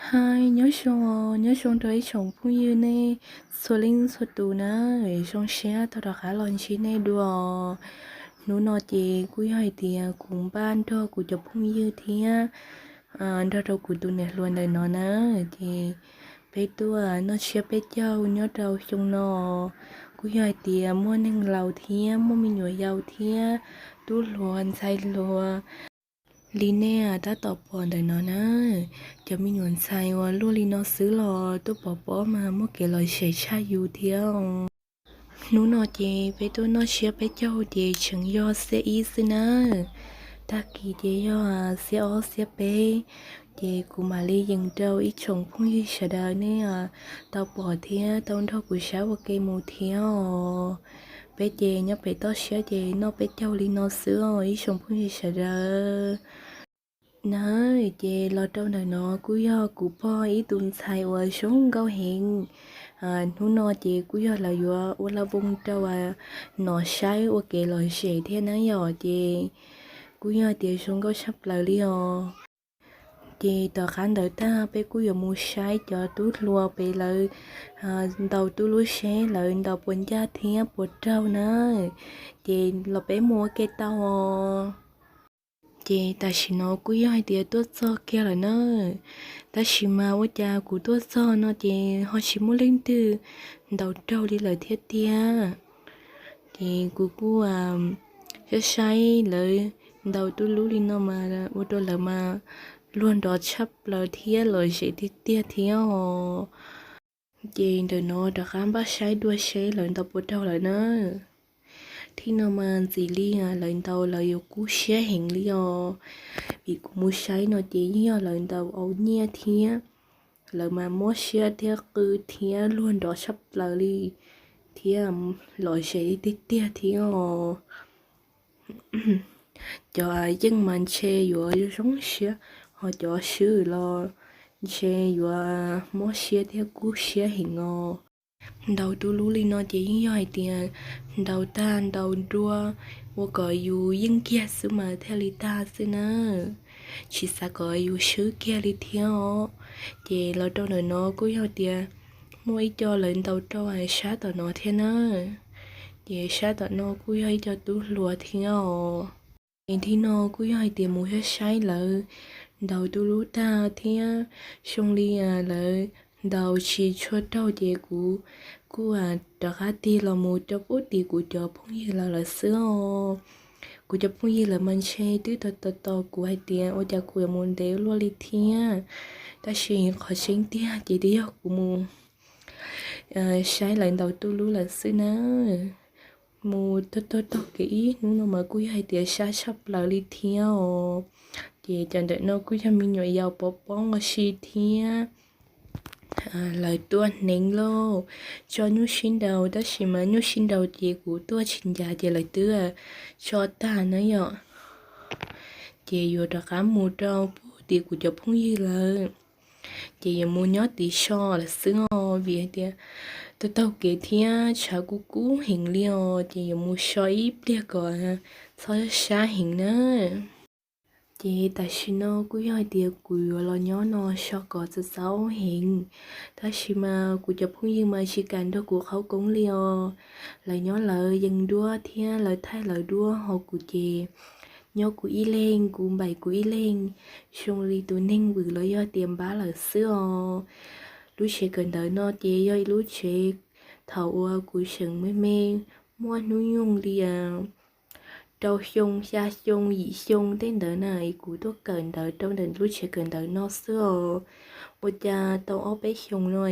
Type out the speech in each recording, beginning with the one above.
Hi, nyob zoo, nyob zoo rau ib tsoom phooj ywg nej txhua leej txhua tus na, zoo siab tau rov qab los ntsib nej dua. Hnub no ces kuj yog hais tias kuv npaj nrog kuv cov phooj ywg thiab nrog rau kuv tus niam hluas ntawm no na, ces peb tuaj noj tsiab peb caug nyob rau xyoo no. Kuj yog hais tias muaj neeg laus thiab muaj me nyuam yaus thiab tub hluas ntxhais hluas li nej tab tom pom ntawm no na. Cov me nyuam ntxhais uas luaj li no xwb los tuaj pov pob mas muaj kev lom zem tshaj yus thiab. Hnub no ces peb tuaj noj tsiab peb caug ces tseem yog xiab ib xwb na. Tag kis ces yog xiab ob xiab peb, ces kuv mam li yees rau ib tsoom phooj ywg sawv daws nej tau pom thiab tau nrog kuv saib ua ke mus thiab os. Peb ces nyob pem toj siab ces noj peb caug li no xwb os ib tsoom phooj ywg sawv daws na. Ces los rau ntawm no kuj yog kuv pog ib tus ntxhais uas zoo nkauj heev. Hnub no ces kuj yog lawv yuav ua laj voos rau no saib ua kev lom zem thiab na yom, ces kuj yog tias zoo nkauj tshaj plaws li os. Ces tom qab ntawd tag peb kuj yuav mus saib cov tub hluas pem lawv ntaus tub lub seb lawv ntaus puas ncaj thiab puas raug na. Ces los peb mus ua ke tau os. Ces tam sim no kuj yog hais tias tuaj txog kiag lawm na, tab sis mas ua cas kuv tuaj txog no ces ho tsis muaj leej twg ntaus raug li lawm thiab tiag. Ces kuv kuj saib saib lawv ntaus tub lub li no mas ua rau lawv mas luag nrov tshaj plaws thiab lom zem tiag tiag thiab os. Ces ntawm no rov qab npaj saib dua seb lawv ntaus puas raug lawm na. Thib no mas ntxim li lawv ntaus lawv yuav kub siab heev li os. Vim kuv mus saib no ces yeej yog lawv ntaus au nyiaj thiab, lawv mas mob siab thiab qw thiab luag nrov tshaj plaws li thiab lom zem tiag tiag thiab os. Cov yeej mas ntshe yuav zoo siab, ho cov swb los ntshe yuav mob siab thiab kub siab heev os. Ntaus tub lub li no ces yeej yog hais tias ntaus tag ntaus nrua ua kom yus yeej kiag xwb mas thiaj li tag xwb na, tsis xav kom yus swb kiag li thiab os. Ces los rau ntawm no kuj yog tias muaj ib co lawv ntaus rau sab tom no thiab na. Ces sab tom no kuj yog ib co tub hluas thiab os. Ces thib no kuj yog hais tias mus saib saib lawv ntaus tub lub tag thiab zoo li lawv ntaus tsis tshua raug ces kuv kuj rov qab tig los mus rau pub tim kuv cov phooj ywg lawv lawm xwb os. Kuv cov phooj ywg lawv mas ntshe twb tos tos tos kuv hais tias ua cas kuv yuav mus ntev luaj li thiab, tab sis qhov tseeb tiag ces twb yog kuv mus saib lawv ntaus tub lub lawm xwb na. Mus taug taug taug kev ib hnub no mas kuj yog hais tias sab tshaj plaws li thiab os. Ces cov ntawm no kuj yog me nyuam yaus pov pob ua si thiab. Lawv tuaj hneev lauj, tso nyuj sib nraus tab sis mas nyuj sib nraus ces kuv tuaj tsis ncav ces lawv twb tso tag na yom. Ces yuav rov qab mus rau pub tim kuv cov phooj ywg lawm. Ces yuav mus nyob tim so lawm xwb os vim hais tias taug taug kev thiab tshav kub kub heev li os ces yuav mus so ib pliag kom txhob sab heev na. Ces tam sim no kuj yog hais tias kuv yuav los nyob no so kom txaus txaus heev, tab sis mas kuv cov phooj ywg mas tsis kam nrog kuv qhaub koob li os. Lawv nyob lawv yees duab thiab lawv thaij lawv duab ho kuv ces nyob kuv ib leeg kuv npaim kuv ib leeg, zoo li tus neeg vwm los yog tias npab lawm xwb os. Lub tsev kawm ntawv no ces yog ib lub tsev thaum uas kuv tseem me me, muaj hnub nyoog li rau xyoo xya xyoo yim xyoo tej ntawd na es kuv tuaj kawm ntawv rau ntawm lub tsev kawm ntawv no xwb os. Ua cas tau ob peb xyoos no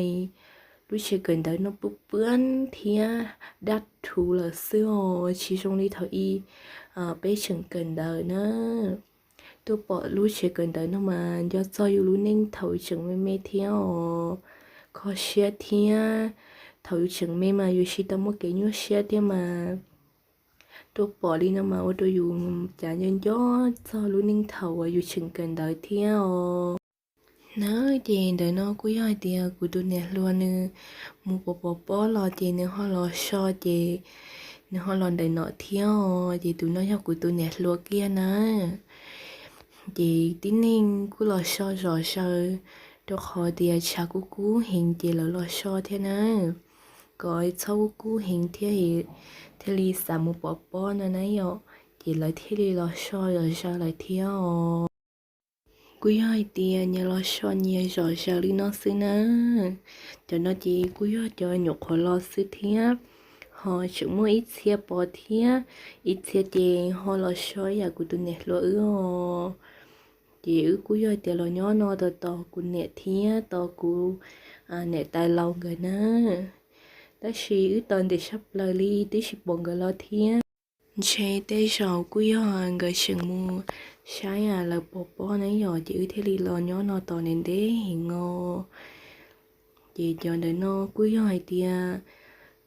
lub tsev kawm ntawv no puab puab thiab dab rhuv lawm xwb os, tsis zoo li thaum ub peb tseem kawm ntawv na. Tuaj pom lub tsev kawm ntawv no mas nco txog yus lub neej thaum tseem me me thiab os. Kho siab thiab, thaum yus tseem me mas yus tsis tau muaj kev nyuaj siab thiab mas tuaj pom li no mas ua rau yus cav nco nco txog lub neej thaum uas yus tseem kawm ntawv thiab os. Na, ces ntawm no kuj yog hais tias kuv tus niam hluas nws mus pov pov pob los ces nws ho los so ces nws ho los ntawm no thiab os. Ces tus no yog kuv tus niam hluas kiag na. Ces tib neeg kuj los so zom zaws Rau qhov tias tshav kub kub heev ces lawv los so thiab na, kom txhob kub kub heev thiab, thiaj li xav mus pov pob no na yom, ces lawv thiaj li los so zom zaws lawm thiab os. Kuj yog hais tias nyias los so nyias zom zaws li no xwb na. Cov no ces kuj yog cov nyuam qhuav los xwb thiab, ho tseem muaj ib txhia pov thiab, ib txhia ces ho los so ib yam kuv tus niam hluas wb os. Ces wb kuj yog tias los nyob no tos tos kuv niam thiab tos kuv niam tais laus nkawd na. Tab sis wb tos ntev tshaj plaws li twb tsis pom nkawd los thiab. Ntshe tej zaum kuj yog nkawd tseem mus saib lawv pov pob na yom, ces wb thiaj li los nyob no tos ntev ntev heev os. Ces cov ntawm no kuj yog hais tias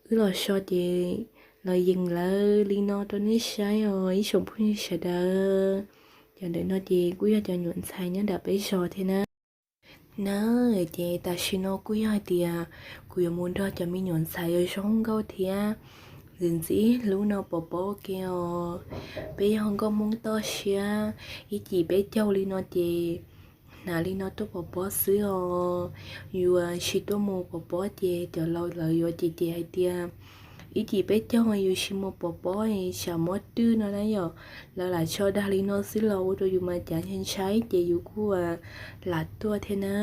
wb los so ces los yees lawv li no rau nej saib os ib tsoom phooj ywg sawv daws. Cov ntawm no ces kuj yog cov nyuam ntxhais nyob nram peb zos thiab na. Na, ces tam sim no kuj yog hais tias kuv yuav mus nrog cov me nyuam ntxhais zoo nkauj thiab ntxim ntxim hlub no pov pob ua ke os. Peb yog nkauj Hmoob toj siab, ib cim peb caug li no ces hnav li no tuaj pov pob xwb os. Yus tsis tuaj mus pov pob ces cov laus lawv yuav cem cem hais tias ib cim peb caug yus tsis mus pov pob tsam mob rwj no na yom. Lawv lam tso dag li no xwb los ua rau yus mas cav ntshai ntshai ces yus kuj lam tuaj thiab na.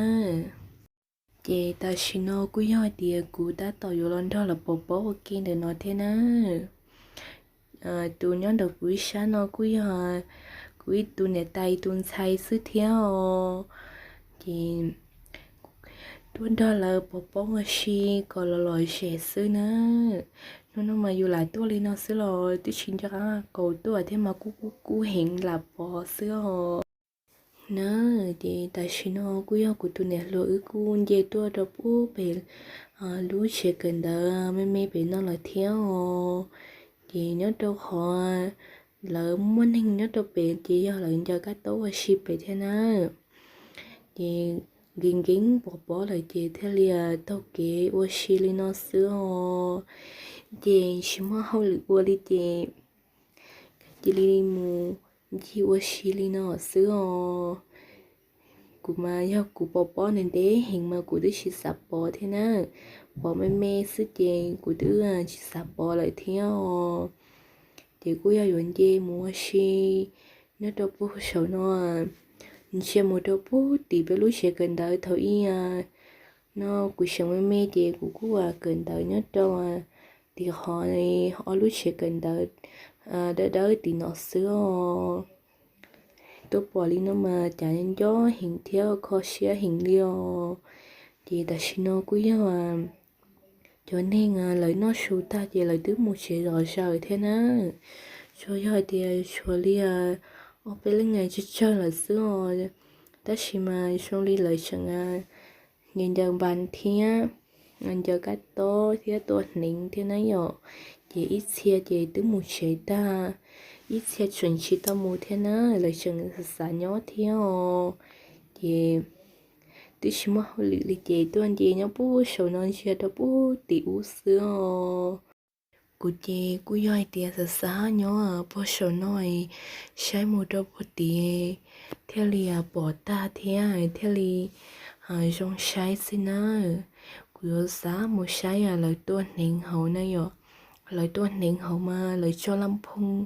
Ces tam sim no kuj yog hais tias kuv tab tom yuav los nrog lawv pov pob ua ke ntawm no thiab na. Tus nyob ntawm kuv ib sab no kuj yog kuv ib tus niam tais tus ntxhais xwb thiab os. Ces tuaj nrog lawv pov pob ua si kom los lom zem xwb na. Hnub no mas yus lam tuaj li no xwb los twb tsis nco qab kaus tuaj thiab mas kuj kub kub heev lam pov xwb os. Na, ces tam sim no kuj yog kuv tus niam hluas wb kuj nce tuaj rau pub pem lub tsev kawm ntawv me me pem no lawm thiab os. Ces nyob rau qhov lawv muaj neeg nyob rau pem ces yog lawv ncaws kab taub ua si pem thiab na. Ces nkees nkees pov pob lawm ces thiaj li taug kev ua si li no xwb os. Ces tsis muaj hauj lwm ua li ces cia li mus ncig ua si li no xwb os. Kuv mas yog kuv pov pob ntev ntev heev mas kuv twb tsis xav pov thiab na. Pov me me xwb ces kuv twb tsis xav pov lawm thiab os. Ces kuj yog yuav nce mus ua si nyob rau puag saum no, ntsia mus rau puag tim peb lub tsev kawm ntawv thaum ub no kuv tseem me me ces kuv kuj kawm ntawv nyob rau tim qhov ob lub tsev kawm ntawv dawb dawb tim no xwb os. Tuaj pom li no mas cas nco heev thiab kho siab heev li os. Ces tam sim no kuj yog cov neeg lawv noj su tag ces lawv twb mus tsev zom zaws thiab na. Tsuas yog hais tias tshuav li ob peb leej tsawg tsawg lawm xwb os. Tab sis mas zoo li lawv tseem ncaws ncaws npas thiab ncaws kab tob thiab tua hneev thiab na yom. Ces ib txhia ces twb mus tsev tag, ib txhia tseem tsis tau mus thiab na, lawv tseem xav xav nyob thiab os. Ces twb tsis muaj hauj lwm li ces tuaj nce nyob puag saum no ntsia rau puag tim ub xwb os. Kuv ces kuj yog hais tias xav xav nyob puag saum no saib mus rau puag tid thiaj li pom tag thiab thiaj li zoo saib xwb na. Kuv yuav xav mus saib lawv tua hneev hauv na yom. Lawv tua hneev hauv mas lawv tso laj phoo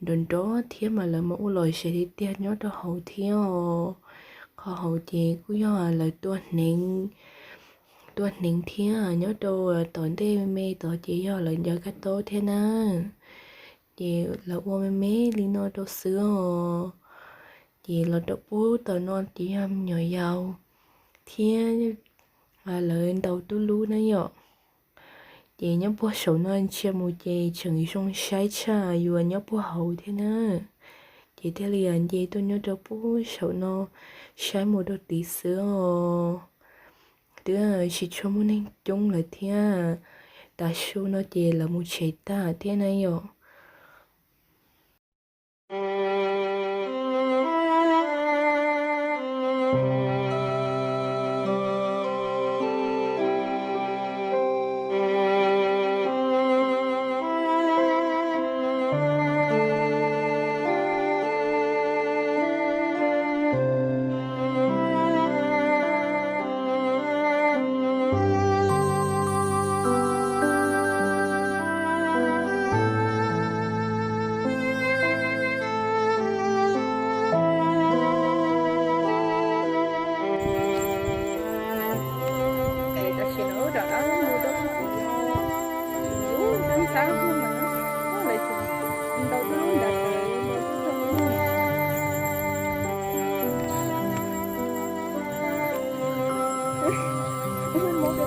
nrov nrov thiab mas lawv mas ua lom zem tiag tiag nyob rau hauv thiab os. Qhov hauv ces kuj yog lawv tua hneev, tua hneev thiab nyob rau tom ntej me me tod ces yog lawv ncaws kab taub thiab na. Ces lawv ua me me li no rau xwb os. Ces los rau puag tom no ces yog me nyuam yaus thiab lawv ntaus tub lub na yom. Ces nyob puag saum no ntsia mus ces tseem zoo saib tshaj yus nyob puag hauv thiab na. Ces thiaj li nce tuaj nyob rau puag saum no saib mus rau tid xwb os. Twb tsis tshua muaj neeg coob lawm thiab, tav su no ces lawv mus tsev tag thiab na yom. Tau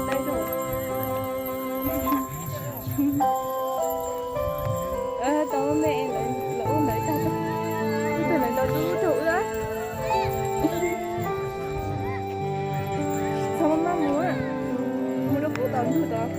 me lawv ub ntawd tag, ib tug ntawd tau dub dub ua. Txhob maj mus, mus rau pem tom ntug tod.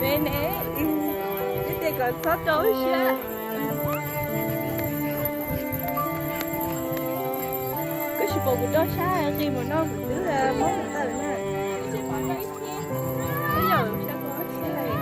Me ne, ib tes kom txhob rau siab. Koj tsis pom kuv rau sab nqis mus no kuv twb mob mus tawm na. Ib yam sab ko siab lawm.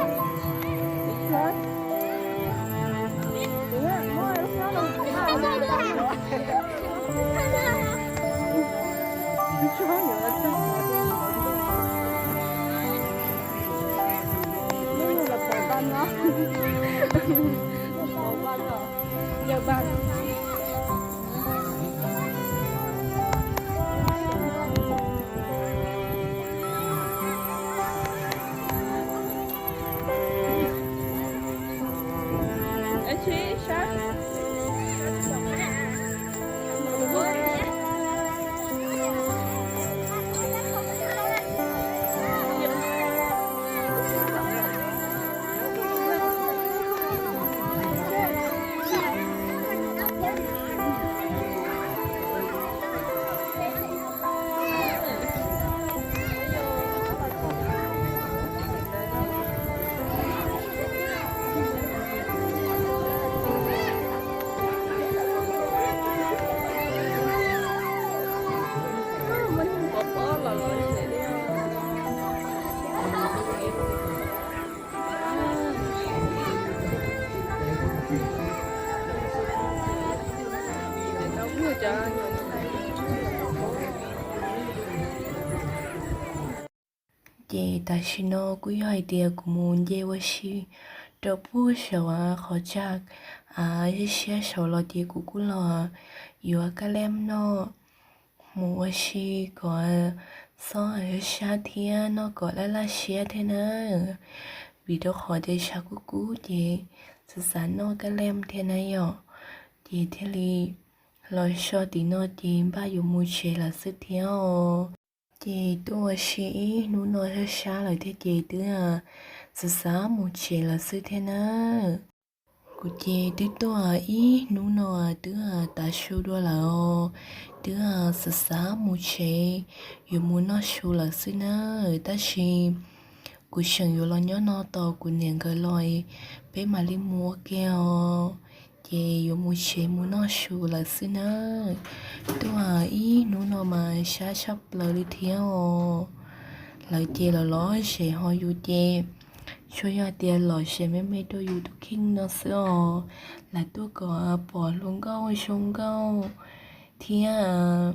Ces tam sim no kuj yog hais tias kuv mus nce ua si rau puag saum qhov tsag siab siab saud los ces kuv kuj los yuav kab lem noj mus ua si kom txhob sab sab thiab noj kom laj laj siab thiab na. Vim rau qhov tias tshav kub kub ces xav xav noj kab lem thiab na yom. Ces thiaj li los so tim no ces npaj yuav mus tsev lawm xwb thiab os. Ces tuaj ua si ib hnub no sab sab lawm thiab ces twb xav xav mus tsev lawm xwb thiab na. Kuv ces twb tuaj ib hnub no twb tav su dua lawm os, twb xav xav mus tsev, yuav mus noj su lawm xwb na. Tab sis kuv tseem yuav los nyob no tos kuv niam nkawd los peb mam li mus ua ke os. Ces yuav mus tsev mus noj su lawm xwb na. Tuaj ib hnub no mas sab tshaj plaws li thiab os. Lawv ces los lom zem ho yus ces tsuas yog tias lom zem me me rau yus tus kheej no xwb os. Lawv tuaj kom pom hluas nkauj zoo nkauj thiab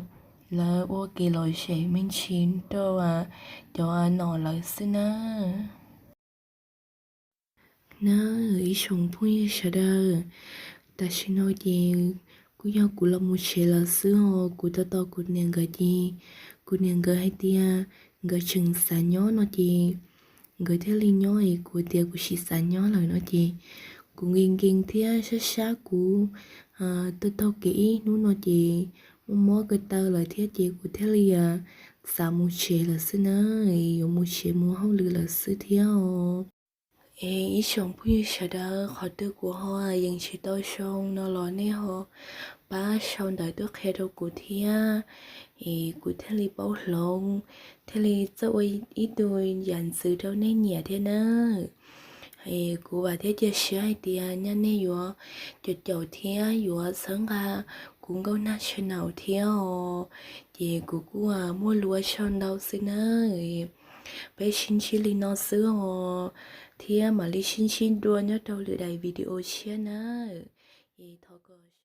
lawv ua kev lom zem me ntsis rau cov nom lawv xwb na. Na, ib tsoom phooj ywg sawv daws, tam sim no ces kuj yog kuv los mus tsev lawm xwb os. Kuv tos tos kuv niam nkawd ces kuv niam nkawd hais tias nkawd tseem xav nyob no ces nkawd thiaj li nyob es kuv tias kuv tsis xav nyob lawm no ces kuv nkees nkees thiab sab sab kuv taug taug kev ib hnub no ces muaj mob ko taw lawm thiab ces kuv thiaj li xav mus tsev lawm xwb na. Yuav mus tsev mus hauj lwm lawm xwb thiab os. Es ib tsoom phooj ywg sawv daws, qhov twg kuv ho yees tsis tau zoo no los nej ho pab sau ntawv tuaj qhia rau kuv thiab, es kuv thiaj li paub hloov, thiaj li txawj ua ib tug yam ntxwv rau nej nyiam thiab na. Es kuv vam thiab cia siab hais tias nyaj nej yuav caum caum thiab yuav txhawb nqa kuv Nkauj Nag channel thiab os. Ces kuv kuj muaj lus sau ntau xwb na. Peb sib ntsib li no xwb os, thiab mam li sib ntsib dua nyob rau lwm daim video tshiab na. Es thov